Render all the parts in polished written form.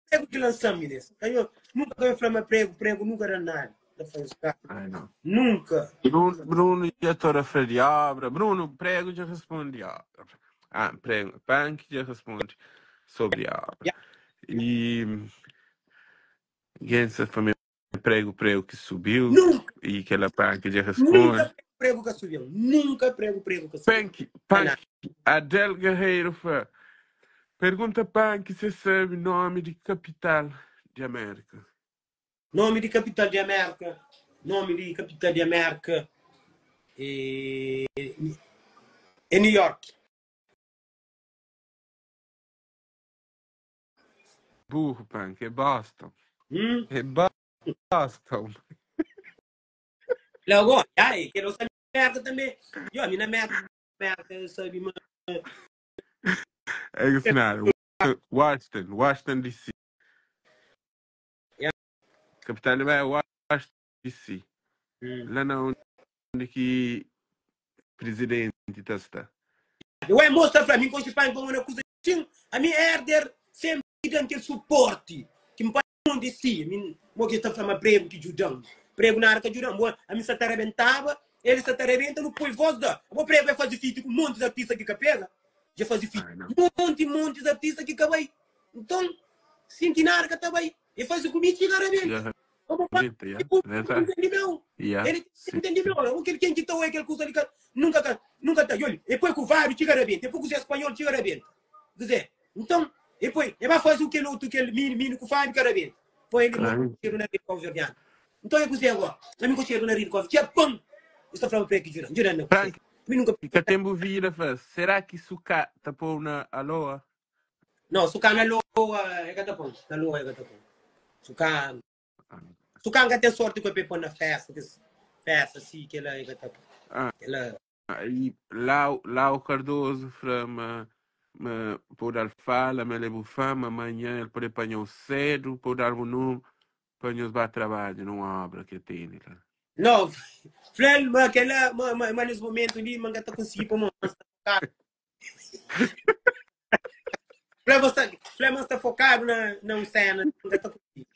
Prego ki lansa-m mi nes. Ka nho, nunka ka nho fla ma prego, prego nunka da nada. Ta fla nhos ka. Ai não. Nunka. Bruno, Bruno dja tora fla di obra. Bruno, prego dja responde obra. Ah, prego, Punk dja responde sobre obra. Ya. E gen sa fla mi prego, prego ki subiu Nunka, e kela Punk dja nunka responde. prego, prego ka subiu. Nunka prego, prego ka subiu. Punk, Ka nada. Punk, Adel Guerreiro fla, pergunta Punk se sabe nome di kapital di Amérika. Nomi di kapital di Amérka Nomi di kapital di Amérka é é New York. Burro, Punk, é Boston. Hum? É Boston. Lá agora, ai, quero saber Amérka também. Yo, a mim na Amérka, Amérka sabe, mas É que nada. Washington, Washington DC. Yeah. Capital é Washington DC. Hum. Lá na onde que presidente tá está. Ué, mostra pra mim, com pai, como uma coisa assim, a mim herder sempre dando aquele suporte que me pode de si, a mim, mo que está falando prego que judão, prego na arca judão, bo, a mim se arrebentava, ele se arrebenta, não põe voz da, o prego vai fazer feat com um monte de artista que capega, já fazer feat, Ai, não. monte, monte de artista que acabei. Então, sinti na arca também, e faz comigo chega arrebenta. Chega Como pai, arrebenta, yeah. tipo, Verdade. entende meu? Yeah. Ele Sim. entende meu? O que quem que tá é aquele curso ali, nunca tá, nunca tá. Olha, depois com o Vário chega arrebenta, depois com o Zé Espanhol chega arrebenta. Quer dizer, então, depois, ele vai fazer o que outro, aquele mini, mini com o Fábio que arrebenta. Põe ele Claro. no na rede verdiano. Então é que você agora, a mim conselho na rede tinha pão. Estou falando para que jura, jura não. Frank, Mim nunca que tempo vira, faz. Será que suca tapou na aloa? Não, suca na loa é cada pão, na loa é cada pão. Suca, suca nunca tem sorte que eu põe na festa, que festa assim que ela é cada pão. Ah, Ela e lá, lá o Cardoso fra ma, ma, por dar fala, me levo fama, amanhã ele pode apanhar o cedo, por dar o nome, para nos vai trabalho numa obra que tem lá. Não, Flel, mas aquela, mas, mas, mas nesse momento ali, mas tá conseguindo pôr uma Flel, mas tá, Flel, mas tá focado na, na cena, não tá conseguindo.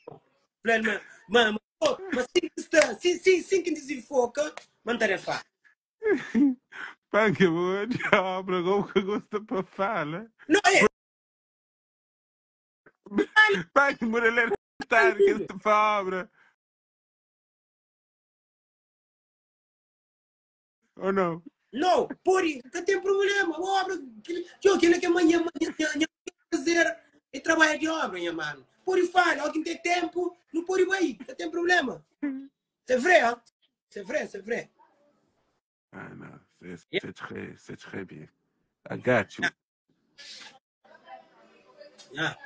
Flel, mas, mas, mas, mas sim que está, sim, sim, sim que desenfoca, mas tá fácil. Pá, que boa de obra, como que gosta para fala? Não é, Pá, que por alertar que esta obra. Ou não? não, por não tem problema, obra, que aquilo que amanhã, amanhã, amanhã, fazer, é trabalho de obra, minha mano. Por fala, alguém tem tempo, não pode ir, não tem problema. C'est vrai, hein? C'est vrai, c'est vrai. Ah, não, c'est c'est très, c'est très bien. I got you. Ah.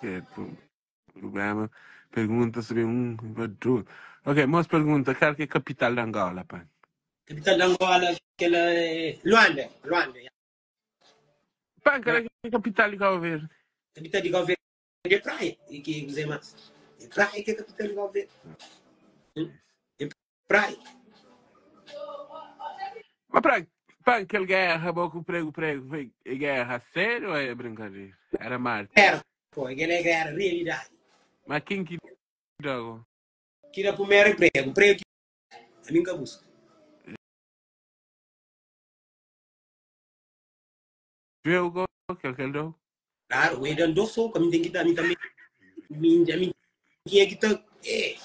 Que problema. Pergunta sobre um, dois. Ok, mas pergunta, qual que é a capital de Angola, pá? Capital de Angola, aquela é Luanda, Luanda. yeah. Pá, qual é que é a capital de Cabo Verde? Capital de Cabo Verde é praia, e que você mais. É praia que é a capital de Cabo Verde. É praia. Mas pra, pá, aquela guerra, boca, o prego, prego, foi é guerra sério ou é brincadeira? Era Marte. Era, pô, aquela é guerra, realidade. Mas quem que deu? Que era primeiro emprego, emprego que a mim que busca. Viu o que ele deu? Claro, o Eden do soco, a mim tem que dar, a mim também. A mim, a mim tinha que tá, é.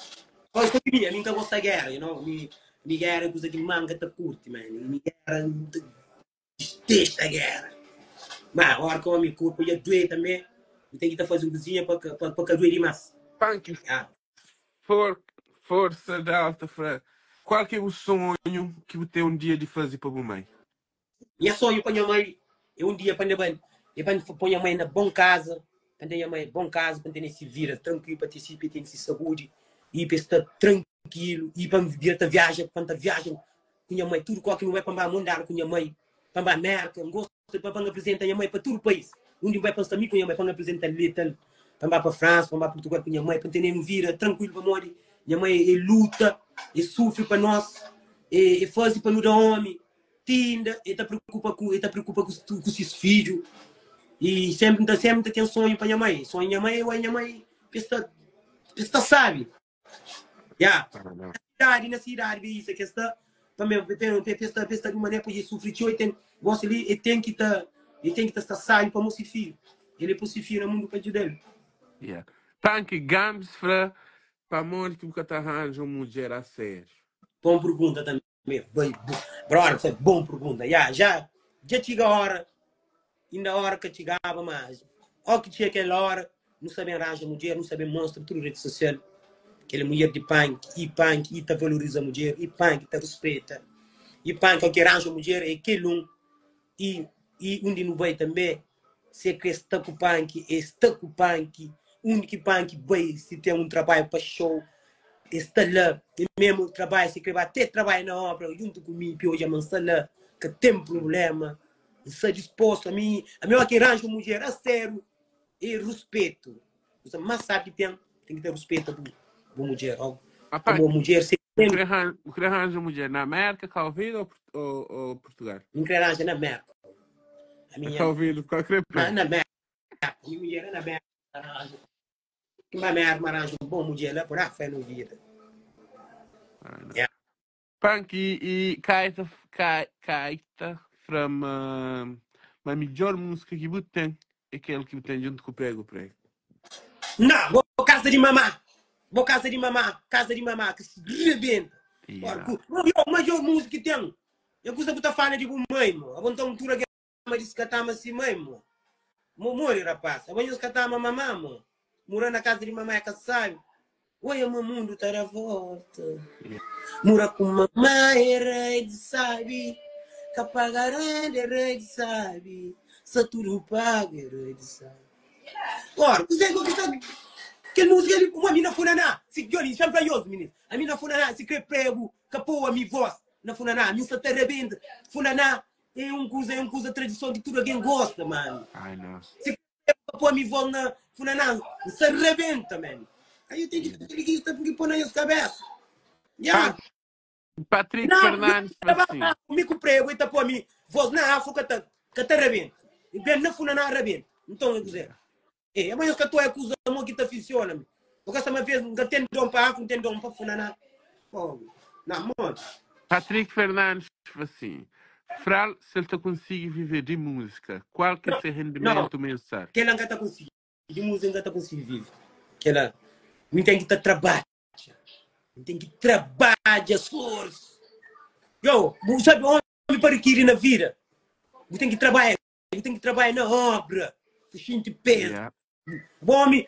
Só que a mim nunca gosta de guerra, you know? Mi, mi guerra é coisa que manga tá curte, man. Mi guerra detesta a guerra. Mas agora que o homem corpo ia doer também, tem que tá fazendo cozinha para para para doer demais. Punk, Ah. for, força da alta fra. Qual que é o sonho que você tem um dia de fazer para a mãe? Minha sonho para minha mãe é um dia para minha mãe, é para pôr minha mãe na bom casa, para ter minha mãe bom casa, para ter nesse vira tranquilo, para ter para ter esse saúde e para estar tranquilo e para vir a viagem, para viagem com minha mãe, tudo qualquer não vai para mandar com minha mãe, para a América, gosto para para apresentar minha mãe para todo o país. Onde vai para mim com minha mãe para apresentar Little, para para França, para Portugal com minha mãe, para ter um vira tranquilo para morrer. Minha mãe é luta, e sofre para nós, e, e faz para nos dar homem. Tinda, e tá preocupa com, e tá preocupa com, com seus filhos. E sempre ta sempre ta ten sonho pa nha mãe. Sonho nha mãe, ué, nha mãe pesta pesta sabe. Ya. Ah, não. Cidade, na cidade, be isso que está também tem tem pesta pesta de mané podia sofrer tio e tem gosto ali e tem que tá e tem que tá estar sábio para moço filho. Ele é possível filho no mundo para ajudar ele. Yeah. Panki Gambs fla, pamodi ki bu ka ta arranja un mudjer a sério? Bom pergunta também. Bai, brother, foi bom pergunta. Ya, já já chega a hora, ainda a hora que chegava, mas ó que tinha aquela hora, não sabem arranja mulher, não sabem mostra tudo rede social. Aquela mulher de punk, e punk, e tá valoriza a mulher, e punk, tá respeita. E punk, ó que arranja mulher, é aquele um. E, e onde não vai também, se que está com punk, está com punk, onde que punk vai, se tem um trabalho para show, está lá, e mesmo trabalho, se quer até trabalho na obra, junto comigo, hoje a está lá, que tem problema, está disposto a mim, a mim que arranjo mulher a sério, e respeito. Você mais sabe que tem, tem que ter respeito por mulher. Ó. Rapaz, Como mulher bu sempre kre arran- bu kre arranja mulher na América, Cabo Verde ou, Port- ou, ou Portugal? não quer arranjar na América. A Na minha, Cabo Verde, qual kre na, pé? na América, a minha mulher é na América. Arranja. Que uma América arranja um bom mulher lá, por aí, fé no vida. Ah, não. Yeah. Panki e Kaita, Kai- Kaita from uh, ma melhor música que bu tem é aquele que bu tem junto com o Prego Prego. Não, vou casa de mamá. Vou casa de mamá, casa de mamá, que se rebenta. Yeah. Ora, mas eu música que tem. Eu custa botar fala de mãe, mo. A vontade tura que mas disse que tava assim, mãe, mo. Mo more, rapaz. A banho que tava mamá, mo. Mora na casa de mamãe, que sabe. Oi, o meu mundo tá na volta. Yeah. Mora com mamãe, é rei de sabe. Que pagaré é rei de sabe. Se tudo paga, é rei de sabe. Ora, você que está. Que música ali, uma mina funaná. Se Johnny, chama pra nós, menino. A mina funaná, se crê prego, capou a minha voz. Na funaná, a minha se te rebenta. Funaná é um coisa, é um coisa tradição de tudo alguém gosta, mano. Ai, não. Se capou a minha voz na funaná, se arrebenta, mano. Aí eu tenho que ter que isso porque põe na minha cabeça. Yeah. Pan- Patrick Não, Fernandes fala assim. comigo prego e tá pôr a minha voz na África, tá, que te arrebenta. E bem na funaná arrebenta. Então, eu dizer. É, mas eu que estou a acusar a que tá funciona. Porque essa uma vez não tem dom para África, não tem dom para funaná. Pô, não, mano. Patrick Fernandes fala assim. Fral, se ele te consegue viver de música, qual que é seu rendimento mensal? Que ela não tá conseguindo. De música não tá conseguindo viver. Que ela não tem que tá trabalhar. Não tem que trabalhar, esforço. Yo, sabe homem para adquirir na vida? Você tem que trabalhar. Você tem que trabalhar na obra. Você sente peso. Yeah. O homem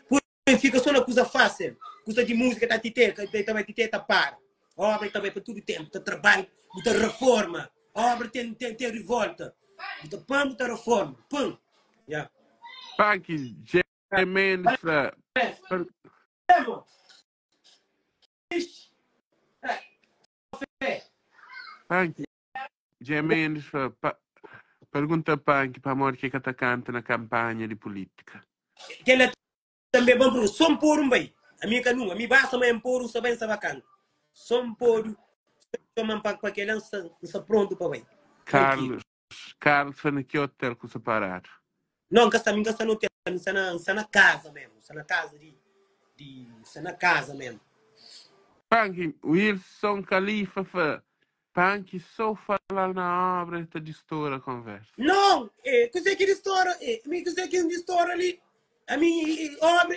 fica só na coisa fácil. Coisa de música, tá tite, também tite, tá para. Obra também para todo tempo, tá trabalho, muita reforma. Obra tem, tem, tem revolta. Muita pão, muita reforma. Pão. Yeah. Punk, J. Mendes fala, per- Punk, J. Mendes fala, pa- pergunta Punk para amor que que tá canta na campanha de política. Que ela também bom pro som por um bem. A minha canu, a minha basta mas por um sabem sabacan. Som por chama para para que ela está pronto para bem. Carlos, Carlos foi naquele hotel com separado. Não, que está, está no hotel, está na, está na casa mesmo, está na casa de, de está na casa mesmo. Punk, Wilson Khalifa fala, Punk, só falar na obra te distora a conversa. Não, é, que você que estoura, é, me que você que estoura ali. A mim, obra,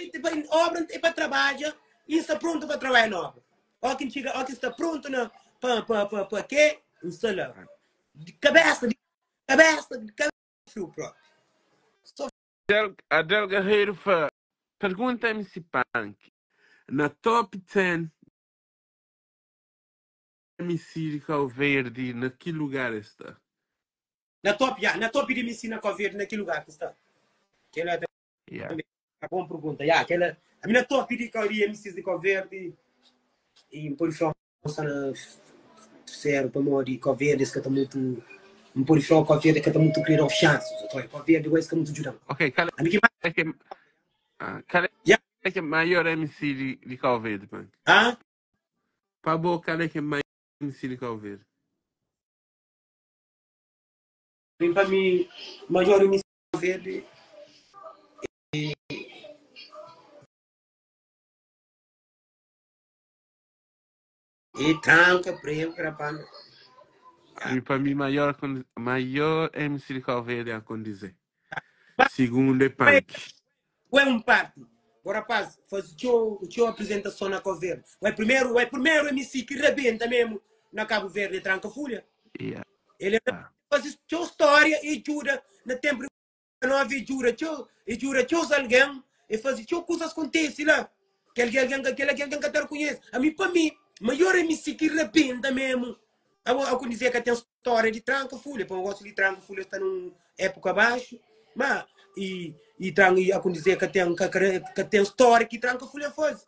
obra é para trabalhar, e está pronto para trabalhar na obra. Ó quem chega, ó quem está pronto na para para para para quê? Está lá. De cabeça, de cabeça, de cabeça frio próprio. Só Adel, Adel Guerreiro fala, pergunta MC Punk, na top 10 MC de Cabo Verde, na que lugar está? na top, já, na top de MC na Cabo Verde, naquele lugar que está. Aquela é Yeah. uma boa pergunta. Já, aquela, a minha top de de MCs de Cabo Verde e por fora na terceiro para mim de Cabo Verde, que está muito um por fora Cabo Verde que está muito querer chances. Então, Cabo Verde, eu acho que é muito judão. Ok, qual A mim que é que, ah, qual Yeah. é que é maior MC de, de Cabo Verde, Punk? Ah? Para boa, qual é que é maior MC de Cabo Verde? Para mim, maior MC de Cabo Verde. E tranka prego rapaz. E pa mi maior maior MC de Cabo Verde é Condizé. Segundo é Punk. Ué um parte. O rapaz faz txeu, txeu apresentação na Cabo Verde. Ué primeiro, ué primeiro MC que rebenta mesmo na Cabo Verde é Tranka Fulha. Yeah. Ele faz txeu história e ajuda na tempo 9 e djura txeu, e djura txeus algen, e faze txeu kuzas kontese la, ki algen, algen, kel algen ka ta rekonhese. Ami, pa mi, maior MC ki rabenta memu, abo, ako dizer ka ten stória di tranka fulha, pa gosi di tranka fulha sta nun époka baxu, ma, e, e, tran, e ako dizer ka ten, ka, ka ten stória ki tranka fulha faze.